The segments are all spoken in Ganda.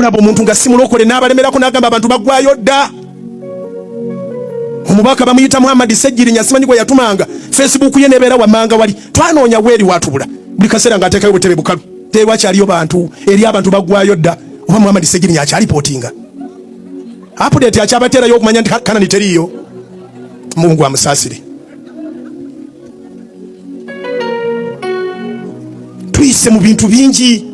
Nolaba omuntu nga simulokole n'abalemerako n'agamba abantu baggwayo dda. Omubaka bamuyita Muhammad Ssegirinya, simanyi gwe yatumanga, Facebook ye nebeera wammanga wali. Twanoonya weeri watubula buli kaseera ng'ateekayo butebe bukalu, tewakyaliyo bantu, eri abantu baggwayo dda. Oba Muhammad Ssegirinya akyalipootinga update, akyabateerayo okumanya nti Kanani teriiyo. Mungu amusaasire. Tuyise mu bintu bingi,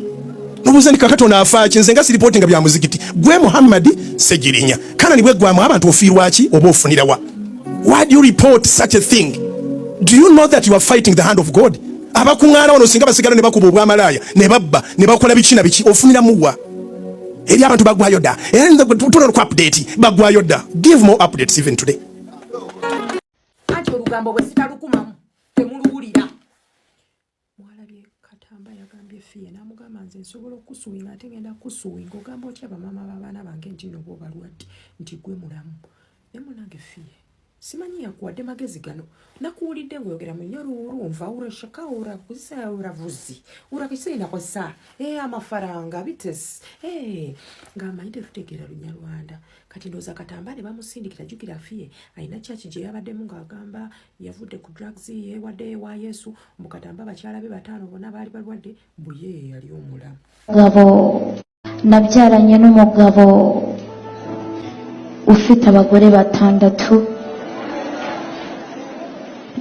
nobuuza nti kakati ono afaaki? Nze nga siripootinga bya muzikiti. Gwe Muhammad Ssegirinya, Kanani bweggwamu abantu ofiirwaki oba ofunirawa? Why do you report such a thing? Do you know that you are fighting the hand of God? Abakuŋŋaana wano singa basigala ne bakuba obwamalaaya ne babba ne bakola biki na biki, ofuniramuwa? Eri abantu baggwayo dda. Era tuna ku update, baggwayo dda. Give more updates even today. Anti olugambo bwe sitalukumamu temuluwulira. Mwalabye Katamba yagambye Fiye n'amugamba, "Nze nsobola okusuwinga, ate ngenda kusuwinga. Ogamba otya bamaama b'abaana bange nti no bwobalwadde nti gwe mulamu?" Naye munange Fiye, simanyi yakuwadde magezi gano. Nakuwulidde ngaoyogera mu nyaruurumva urashaka urakusa uravuzi urakisinakosa e amafaranga bites e ng'amanyi tetutegeera Lunyarwanda. Kati ndowooza Katamba ne bamusindikira. Jjukira Fiye alina kyaki gye yabaddemu ng'agamba yavudde ku drugs, yeewadde ewa Yesu. Mbu Katamba bakyala be bataano bonna baali balwadde, mbu ye yali omulamu. Mugabo nabyaranye n'umugabo ufite abagore batandatu,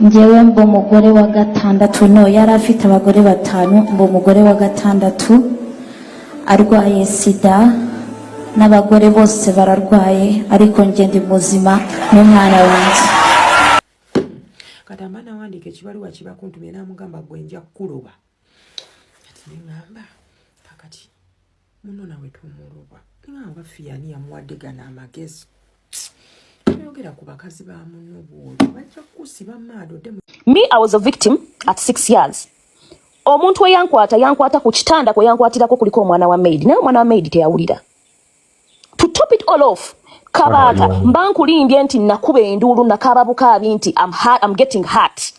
njyewe mba umugore wa gatandatu. No, yari afite abagore batanu, mba umugore wa gatandatu. Arwaye sida n'abagore bose bararwaye, ariko njye ndi muzima n'umwana wanjye. Katamba nawandiika ekibaluwa kibakuntumye n'amugamba, "Gwe nja kukuloba." Kati neŋŋamba, kakati muno nawe tumuloba. Neŋŋamba, Fiyani yamuwadde gano amagezi? Toyogera ku bakazi ba muno bwolwo, bajja kukusiba maado dde. Me, I was a victim at 6 years. Omuntu eyankwata yankwata ku kitanda, kwe yankwatirako kuliko omwana wa maid, naye omwana wa maid teyawulira. To top it all off, Kabaata, mba nkulimbye nti nakuba enduulu, nakaaba bukaabi nti I'm hurt, I'm getting hurt.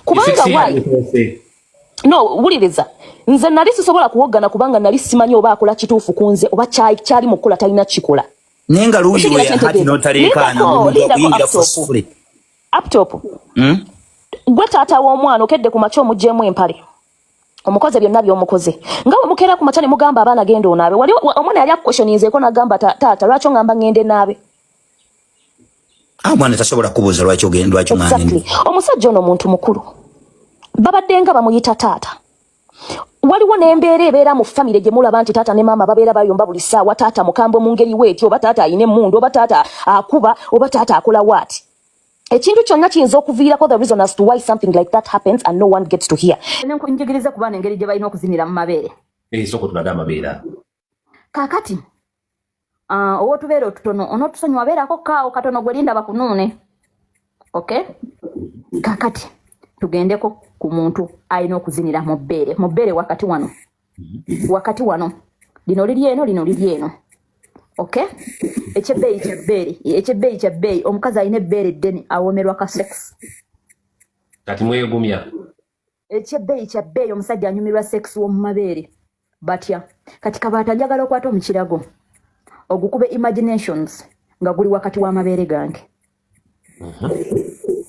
Kubanga why? No, wuliriza, nze nali sisobola kuwoggana kubanga nali simanyi oba akola kituufu ku nze oba kyali mu kukola talina kikola. Naye nga luuyi Okigira we hati kyentegeeza. n'otaleekaana Lindako, omuntu lindako, akuyingira Uptop. forcefully. Uptop. Gwe taata w'omwana, okedde ku makya, omuggyemu empale, omukoze byonna by'omukoze, nga bwe mukeera ku makya ne mugamba abaana, "Genda onaabe." Wali omwana yali akuquestioninzeeko n'agamba, "Taata, lwaki ongamba ngende naabe?" Ah, omwana tasobola kubuuza lwaki ogenda, lwaki omwana. Exactly. Omusajja ono muntu mukulu, babadde nga bamuyita taata. Waliwo n'embeera ebeera mu famire gye mulaba nti taata ne maama babeera bayomba buli ssaawa, taata mukambwe mu ngeri weeti, oba taata ayina emmundu, oba taata akuba, oba taata akola waati. Ekintu kyonna kiyinza okuviirako the reason as to why something like that happens and no one gets to hear. Njigiriza ku baana engeri gye balina okuzinira mu mabeere. Eh, sooka otulage amabeere ago. Kaakati ow'otubeere otutono onootusonyiwa, beerako kaawo katono, gwe linda bakunuune. Okay, kaakati tugendeko ku muntu alina okuzinira mu bbeere. Mu bbeere wakati wano, wakati wano, lino liri eno, lino liri eno. Okay, ekyebbeeyi kyabbeere, ekyebbeeyi kyabbeeyi. Omukazi alina ebbeere eddene awoomerwa ka sex. Kati mwegumya. Ekyebbeeyi kyabbeeyi, omusajja anyumirwa sex w'omu mabeere batya. Kati Kabaata, njagala okwata omukirago ogukube imaginations nga guli wakati w'amabeere gange.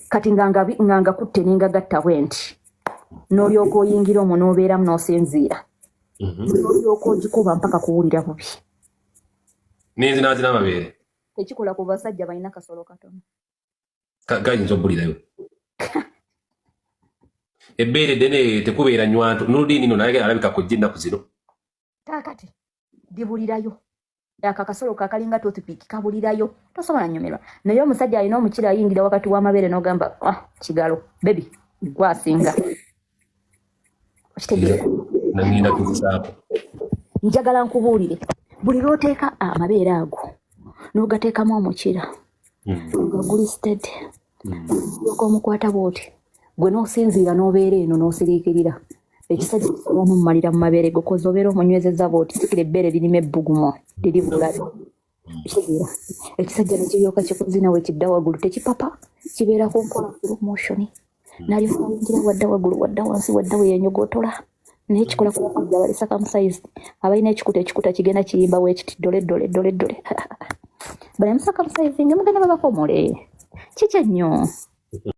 Kati nga ngakutte nengagatta bwe nti, n'olyoka oyingira omwo n'obeeramu n'osinziira, n'olyoka ogikuba mpaka kuwulira bubi. Nenzinaazina amabeere. Tekikola ku basajja balina kasolo katono. Gayinza obbulirayo ebbeere eddene tekubeera nywanto noludini no, naye alabika kojja ennaku zino. Kaakati libulirayo, ako akasolo kakalinga toothpick kabulirayo, tosobola nyumirwa. Naye omusajja alina omukira ayingira wakati w'amabeere n'ogamba, "Ah, kigalo bebi gwasinga." Okitegeera? Nangenda kuzisaako. Njagala nkubuulire, buli lw'oteeka amabeere ago n'ogateekamu omukira nga guli steady, oka omukwata bw'oti gwe n'osinziira n'obeera eno n'osiriikirira, ekisajja kisobola n'omumalira mu mabeere go, koza obeera omunywezezza bw'oti. Sikira ebbeere lirimu ebbugumo, liri bulabe. Kitegeera? Ekisajja ne kiryoka kikuzina, we kidda waggulu tekipapa, kibeera ku nkola slow motion, n'alyoka ayingira wadda waggulu, wadda wansi, wadda we yenyogotola. Naye kikola ku basajja abali circumcised, abalina ekikuta, ekikuta kigenda kiyimba bwekiti, ddole ddole ddole ddole. Bali mu circumcising mugenda babakomole, kikya nnyo.